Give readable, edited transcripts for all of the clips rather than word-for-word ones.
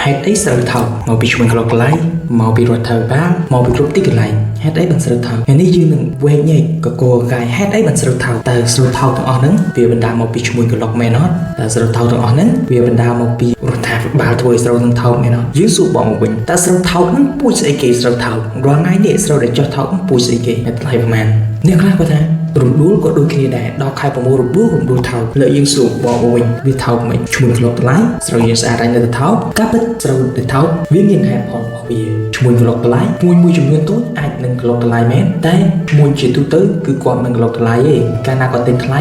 ហេតុអីស្រូវថោកមកពីឈ្មោះក្លុកកន្លែងមកពីរដ្ឋាភិបាលមកពីគ្រប់ទីកន្លែងហេតុអីបានស្រូវថោកថ្ងៃនេះយើងនឹងវែកញែកកកកាយហេតុអីបានស្រូវថោកតើស្រូវថោកទាំងអស់ហ្នឹងវាបណ្ដាលមកពីឈ្មោះក្លុកមែនអត់តើស្រូវថោកទាំងអស់ហ្នឹងវាបណ្ដាលមកពីរដ្ឋាភិបាលធ្វើឲ្យស្រូវនឹងថោកមែនអត់យើងសួរបងមកវិញតើស្រូវថោកហ្នឹងពូជស្អីគេស្រូវថោករាល់ថ្ងៃនេះស្រូវដែលចុះថោកពូជស្អីគេថ្លៃប្រហែលអ្នកខ្លះគាត់ថារំដួលក៏ដូចគ្នាដែរដល់ខែ6រំដួលរំដួលថោកលើយើងសួរបងមកវិញវាថោកមិនឈ្មោះក្លុកថ្លៃស្រូវយើងស្អាតហើយនៅតែថោកការពិតស្រូវដែលថោកវាមានហេតុផលរបស់វាឈ្មោះក្លុកថ្លៃឈ្មោះមួយចំនួនតូចអាចនឹងក្លុកថ្លៃមែនតែឈ្មោះជាទូទៅគឺគាត់មិនក្លុកថ្លៃទេកាលណាគាត់ទិញថ្លៃ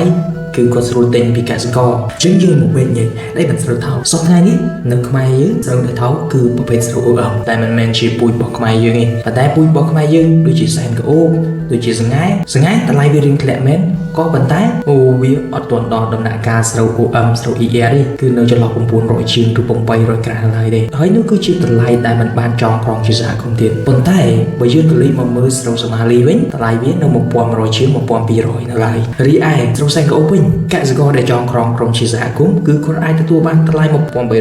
គឺគាត់ស្រួលទិញពីកសិករអញ្ចឹងយើងមកវិញញ៉ៃដៃមិនស្រូវថោកសប្តាហ៍នេះនៅខ្មែរយើងស្រូវដែលថោកគឺប្រភេទស្រូវ OM តែមិនមែនជាពូជរបស់ខ្មែរយើងទេប៉ុន្តែពូជរបស់ខ្មែរយើងដូចជាសែនក្អូបដូចជាសង្ហែសង្ហែតម្លៃវារៀងធ្លាក់មែនក៏ប៉ុន្តែអូវាអត់ទាន់ដល់ដំណាក់កាលស្រូវ OM ស្រូវ ER ទេគឺនៅចន្លោះ900ជាងឬ800ក្រាស់ឡើយទេហើយនោះគឺជាតម្លៃដែលមិនបានចងក្រងជាសហគមន៍ទៀតប៉ុន្តែបើយើងក៏លេខមកមើលស្រូវសូម៉ាលីវិញតម្លៃវានៅ1100ជាង1200នៅឡើយរីឯស្រូវសែនក្អូបវិញកសិករដែលចងក្រងក្រុមជាសហគមន៍គឺគាត់អាចទទួលបានតម្លៃ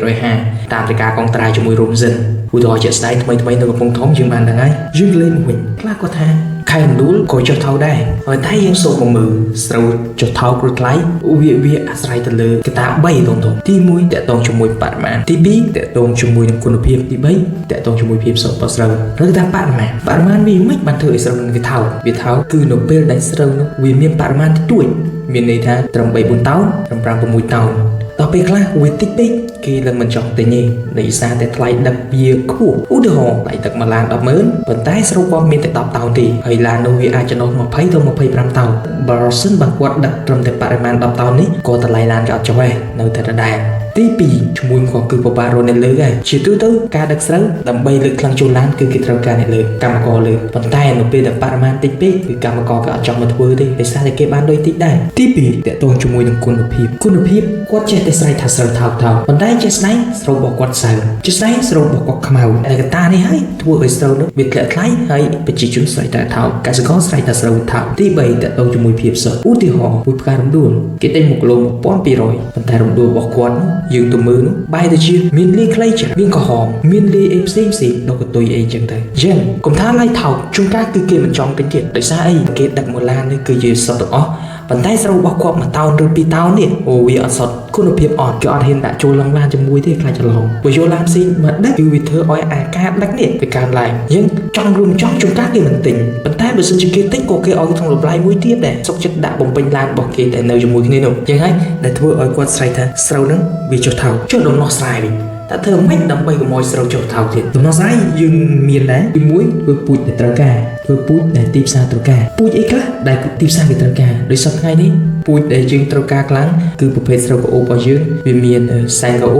1350តាមតែការកងត្រាជាមួយរោងសិនឧទាហរណ៍ជាក់ស្ដែងថ្មីថ្មីនៅកំពង់ធំយើងបានដឹងហើយយើងលេងមកវិញខ្លះគាត់ថាខែរំដួលក៏ចុះថោកដែរហើយតែយើងសូមមកមើលស្រូវចុះថោកឬថ្លៃវាអាស្រ័យទៅលើកត្តា3ធំៗទី1តកតងជាមួយបរិមាណទី2តកតងជាមួយនឹងគុណភាពទី3តកតងជាមួយភាពសុទ្ធរបស់ស្រូវឬថាបរិមាណបរិមាណវាមិនបានធ្វើឲ្យស្រូវនឹងវាថោកវាថោកគឺនៅពេលដែលស្រូវនោះវាមានបរិមាណតិចតួចមានន័យថាត្រឹម3 4តោនត្រឹម5 6តោនដល់ពេលខ្លះវាតិចពេកគេនឹងមិនចង់ទិញទេដោយសារតែថ្លៃដឹកវាខ្ពស់ឧទាហរណ៍ថ្លៃដឹកមួយឡាន100,000ប៉ុន្តែស្រូវគាត់មានតែ10តោនទេហើយឡាននោះវាអាចចំណុះ20ទៅ25តោនបើសិនបើគាត់ដឹកត្រឹមតែបរិមាណ10តោននេះក៏តម្លៃឡានក៏អត់ចុះដែរនៅតែដដែលទី2ឈ្មោះគាត់គឺពិបាករកអ្នកលើកដែរជាទូទៅការដឹកស្រូវដើម្បីលើកខ្លាំងចូលឡានគឺគេត្រូវការអ្នកលើកកម្មករលើកប៉ុន្តែនៅពេលដែលបរិមាណតិចពេកគឺកម្មករក៏អត់ចង់មកធ្វើទេដោយសារតែគេបានលុយតិចដែរទី2តកតងជាមួយនឹងគុណភាពគុណភាពគាត់ចេះតែស្រែកថាស្រូវថោកថោកប៉ុន្តែចេះស្ដែងស្រូវរបស់គាត់សើចេះស្ដែងស្រូវរបស់គាត់ខ្មៅតែកត្តានេះហើយធ្វើឲ្យស្រូវនោះវាធ្លាក់ថ្លៃហើយប្រជាជនស្រែកថាថោកកសិករស្រែកថាស្រូវថោកទី3តកតងជាមួយភាពសុទ្ធឧទាហរណ៍មួយផ្ការំដួលគេទិញ1គីឡូ1200ប៉ុន្តែរំដួលរបស់គាត់នោះយើងទៅមើលនោះបែរទៅជាមានលាយខ្លីច្រើនមានក្រហមមានលាយអីផ្សេងផ្សេងដល់កតុយអីចឹងទៅចឹងកុំថាឡៃថោកជួនកាលគឺគេមិនចង់ទិញទៀតដោយសារអីគេដឹកមកឡាននេះគឺជាសុទ្ធទាំងអស់ប៉ុន្តែស្រូវរបស់គាត់មួយតោនឬពីរតោននេះអូវាអត់សុទ្ធគុណភាពអត់គេអត់ហ៊ានដាក់ចូលឡើងឡានជាមួយទេខ្លាចច្រឡំបើយកឡានផ្សេងមកដឹកគឺវាធ្វើឲ្យអាការដឹកនេះវាកើនឡើងយើងចង់ឬមិនចង់ជួនកាលគេមិនទិញប៉ុន្តែបើសិនជាគេទិញក៏គេឲ្យក្នុងតម្លៃមួយទៀតដែរសុកចិត្តដាក់បំពេញឡានរបស់គេតែនៅជាមួយគ្នានោះចឹងហើយដែលធ្វើឲ្យគាត់ស្រែកថាស្រូវហ្នឹងវាចុះថោកចុះដំណោះស្រាយវិញតើធ្វើម៉េចដើម្បីកុំឲ្យស្រូវចុះថោកទៀតដំណោះស្រាយយើងមានដែរទី1ធ្វើពូជដែលត្រូវការធ្វើពូជដែលទីផ្សារត្រូវការពូជអីខ្លះដែលទីផ្សារគេត្រូវការដោយសពថ្ងៃនេះពូជដែលយើងត្រូវការខ្លាំងគឺប្រភេទស្រូវក្អូបរបស់យើងវាមានសែនក្អូ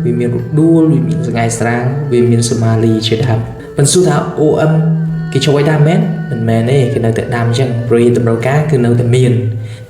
បវាមានរដួលវាមានសង្ហែស្រាលវាមានសូម៉ាលីជាដើមមិនសួរថា OM គេជួយឲ្យដាំមែនមិនមែនទេគេនៅតែដាំអញ្ចឹងព្រោះតម្រូវការគឺនៅតែមាន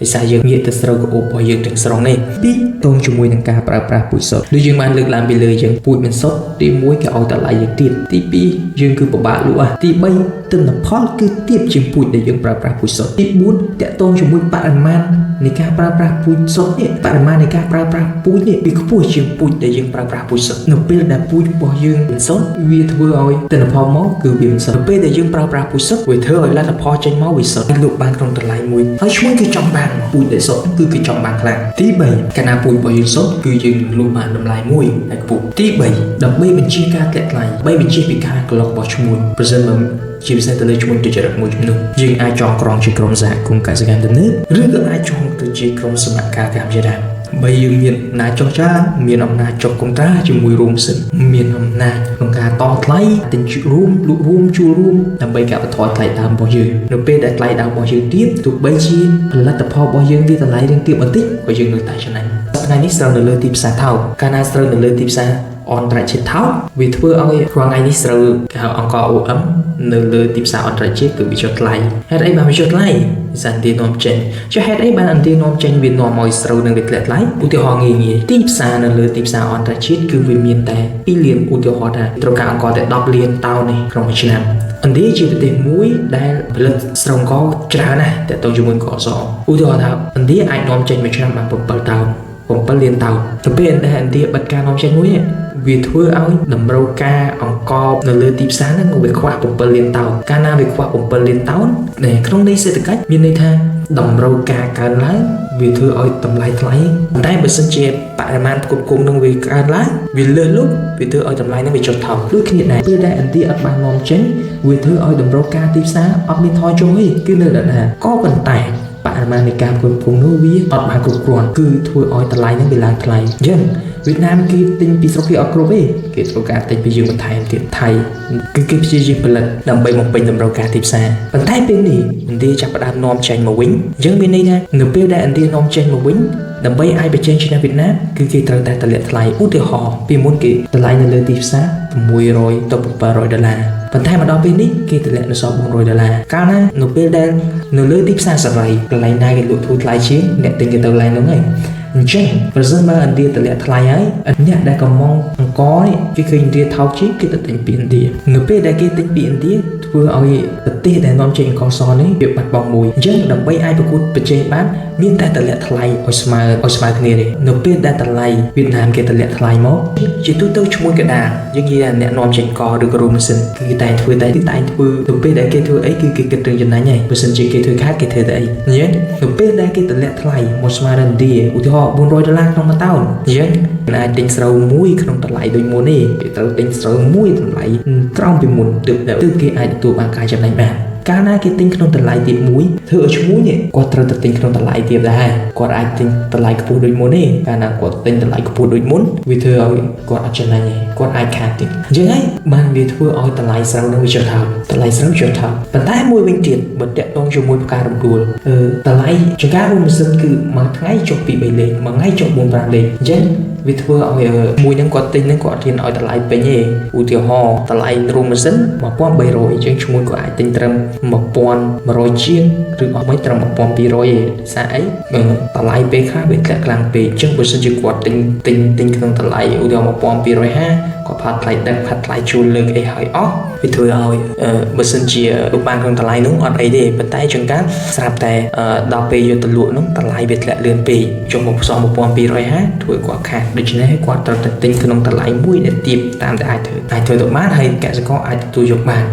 ដោយសារយើងងាកទៅស្រូវក្អូបរបស់យើងទាំងស្រុងនេះពីរតងជាមួយនឹងការប្រើប្រាស់ពូជសុទ្ធដូចយើងបានលើកឡើងពីលើអញ្ចឹងពូជមិនសុទ្ធទី1គេឲ្យតម្លៃយើងទៀតទី2យើងគឺពិបាកលក់ទី3ទិន្នផលគឺទាបជាងពូជដែលយើងប្រើប្រាស់ពូជសុទ្ធទី4តកតងជាមួយបរិមាណនៃការប្រើប្រាស់ពូជសុទ្ធនេះបរិមាណនៃការប្រើប្រាស់ពូជនេះវាខ្ពស់ជាងពូជដែលយើងប្រើប្រាស់ពូជសុទ្ធនៅពេលដែលពូជរបស់យើងមិនសុទ្ធវាធ្វើឲ្យទិន្នផលមកគឺវាមិនសុទ្ធនៅពេលដែលយើងប្រើប្រាស់ពូជសុទ្ធវាធ្វើឲ្យលទ្ធផលចេញមកវាសុទ្ធលក់បានក្នុងតម្លៃមួយហើយឈ្មោះគឺចង់បានពូជដែលសុទ្ធគឺគេចង់បានខ្លាំងទី3កាលណាពូជរបស់យើងសុទ្ធគឺយើងលក់បានតម្លៃមួយដែលខ្ពស់ទី3ដើម្បីបញ្ជាការធ្លាក់ថ្លៃបីបញ្ជាពីការក្លុករបស់ឈ្មោះប្រសិនបើជាពិសេសទៅលើឈ្មោះទុច្ចរិតមួយចំនួនយើងអាចចងក្រងជាក្រុមសហគមន៍កសិកម្មទំនើបឬក៏អាចចងទៅជាក្រុមសមការកម្មជាដើមបើយើងមានអំណាចចុះចាមានអំណាចចុះកុងត្រាជាមួយរួមសិនមានអំណាចក្នុងការតថ្លៃទិញរួមលក់រួមជួលរួមដើម្បីកាត់បន្ថយថ្លៃដើមរបស់យើងនៅពេលដែលថ្លៃដើមរបស់យើងទាបទោះបីជាផលិតផលរបស់យើងវាតម្លៃរៀងទាបបន្តិចក៏យើងនៅតែចំណេញថ្ងៃនេះស្រូវនៅលើទីផ្សារថោកកាលណាស្រូវនៅលើទីផ្សារអន្តរជាតិថោកវាធ្វើឲ្យរាល់ថ្ងៃនេះស្រូវគេហៅអង្ករ OM នៅលើទីផ្សារអន្តរជាតិគឺវាចុះថ្លៃហេតុអីបានវាចុះថ្លៃសានទីនាំចេញចុះហេតុអីបានអន្ទានាំចេញវានាំឲ្យស្រូវនឹងវាធ្លាក់ថ្លៃឧទាហរណ៍ងាយងាយទីផ្សារនៅលើទីផ្សារអន្តរជាតិគឺវាមានតែ2លានឧទាហរណ៍ថាត្រូវការអង្ករតែ10លានតោននេះក្នុងមួយឆ្នាំឥណ្ឌាជាប្រទេសមួយដែលផលិតស្រូវអង្ករច្រើនណាស់តទៅជាមួយអង្ករសឧទាហរណ៍ថាឥណ្ឌាអាចនាំចេញមួយឆ្នាំបាន7តោន7លានតោនទៅពេលដែលឥណ្ឌាបិទការនាំចេញមួយនេះ វាធ្វើឲ្យតម្រូវការអង្ករនៅលើទីផ្សារហ្នឹងវាខ្វះ7លានតោនកាលណាវាខ្វះ7លានតោននៅក្នុងន័យសេដ្ឋកិច្ចមានន័យថាតម្រូវការកើនឡើងវាធ្វើឲ្យតម្លៃថ្លៃប៉ុន្តែបើសិនជាបរិមាណផ្គត់ផ្គង់នឹងវាកើនឡើងវាលើសលប់វាធ្វើឲ្យតម្លៃនឹងវាចុះថោកដូចគ្នាដែរពេលដែលឥណ្ឌាអត់បាននាំចេញវាធ្វើឲ្យតម្រូវការទីផ្សារអត់មានថយចុះទេគឺនៅដដែលក៏ប៉ុន្តែបរិមាណនៃការផ្គត់ផ្គង់នោះវាអត់បានគ្រប់គ្រាន់គឺធ្វើឲ្យតម្លៃនឹងវាឡើងថ្លៃអញ្ចឹងវៀតណាមគេទិញពីស្រុកគេអត់គ្រប់ទេគេត្រូវការទិញពីយើងបន្ថែមទៀតថៃគឺគេព្យាយាមផលិតដើម្បីបំពេញតម្រូវការទីផ្សារប៉ុន្តែពេលនេះឥណ្ឌាចាប់ផ្ដើមនាំចេញមកវិញអញ្ចឹងមានន័យថានៅពេលដែលឥណ្ឌានាំចេញមកវិញដើម្បីអាចបញ្ចេញឈ្នះវៀតណាមគឺគេត្រូវតែតម្លាក់ថ្លៃឧទាហរណ៍ពីមុនគេតម្លៃនៅលើទីផ្សារ600ទៅ700ដុល្លារប៉ុន្តែមកដល់ពេលនេះគេតម្លាក់នៅសល់400ដុល្លារកាលណានៅពេលដែលនៅលើទីផ្សារសេរីកន្លែងណាគេលក់ធូរថ្លៃជាងអ្នកទិញគេទៅកន្លែងនោះហើយអញ្ចឹងប្រសិនបើឥណ្ឌាតម្លាក់ថ្លៃហើយអ្នកដែលកំងអង្គនេះគេឃើញឥណ្ឌាថោកជាងគេទៅទិញពីឥណ្ឌានៅពេលដែលគេទិញពីឥណ្ឌាធ្វើឲ្យប្រទេសដែលនាំចេញអង្ករសនេះវាបាត់បង់មួយអញ្ចឹងដើម្បីអាចប្រកួតប្រជែងបានមានតែតម្លាក់ថ្លៃឲ្យស្មើគ្នាទេនៅពេលដែលតម្លៃវៀតណាមគេតម្លាក់ថ្លៃមកជាទូទៅឈ្មោះកដាលយើងនិយាយថាអ្នកនាំចេញកឬក៏រួមម៉ាស៊ីនគឺគេតែងធ្វើតែគេតែងធ្វើទៅពេលដែលគេធ្វើអីគឺគេគិតរឿងចំណេញហើយបើសិនជាគេធ្វើខាតគេធ្វើតែអីអញ្ចឹងនៅពេលដែលគេតម្លាក់ថ្លៃមកស្មើនឹងឥណ្ឌាឧទាហរណ៍400ដុល្លារក្នុងមួយតោនអញ្ចឹងអាចទិញស្រូវមួយក្នុងតម្លៃដូចមុនទេគេត្រូវទិញស្រូវមួយតម្លៃក្រោមពីមុនទើបគេអាចទទួលបានការចំណេញបានកាលណាគេទិញក្នុងតម្លៃទាបមួយធ្វើឲ្យឈ្មោះនេះគាត់ត្រូវតែទិញក្នុងតម្លៃទាបដែរគាត់អាចទិញតម្លៃខ្ពស់ដូចមុនទេកាលណាគាត់ទិញតម្លៃខ្ពស់ដូចមុនវាធ្វើឲ្យគាត់អត់ចំណេញទេគាត់អាចខាតទៀតអញ្ចឹងហើយបានវាធ្វើឲ្យតម្លៃស្រូវនឹងវាចុះថោកតម្លៃស្រូវចុះថោកប៉ុន្តែមួយវិញទៀតបើតាក់ទងជាមួយផ្ការំដួលតម្លៃចង្ការរួមម៉ាស៊ីនគឺមួយថ្ងៃចុះពី3លេខមួយថ្ងៃចុះ4 5លេខអញ្ចឹងវាធ្វើឲ្យមួយហ្នឹងគាត់ទិញហ្នឹងគាត់អត់ហ៊ានឲ្យតម្លៃពេញទេឧទាហរណ៍តម្លៃរួមម៉ាស៊ីន1300អញ្ចឹងឈ្មោះគាត់អាចទិញត្រឹម1100ជាងឬអស់មិនត្រឹម1200ទេសារអីតម្លៃពេលខ្លះវាធ្លាក់ខ្លាំងពេកអញ្ចឹងបើសិនជាគាត់ទិញទិញទិញក្នុងតម្លៃឧទាហរណ៍1250គាត់ផាត់ថ្លៃដឹកផាត់ថ្លៃជួលលើកអីហើយអស់វាធ្វើឲ្យបើសិនជាបានក្នុងតម្លៃនោះអត់អីទេប៉ុន្តែជួនកាលស្រាប់តែដល់ពេលយកទៅលក់នោះតម្លៃវាធ្លាក់លឿនពេកចុះមកផ្សំ1250ធ្វើឲ្យគាត់ខាតដូច្នេះគាត់ត្រូវតែទិញក្នុងតម្លៃមួយដែលទាបតាមតែអាចធ្វើទៅបានហើយកសិករអាចទទួលយកបាន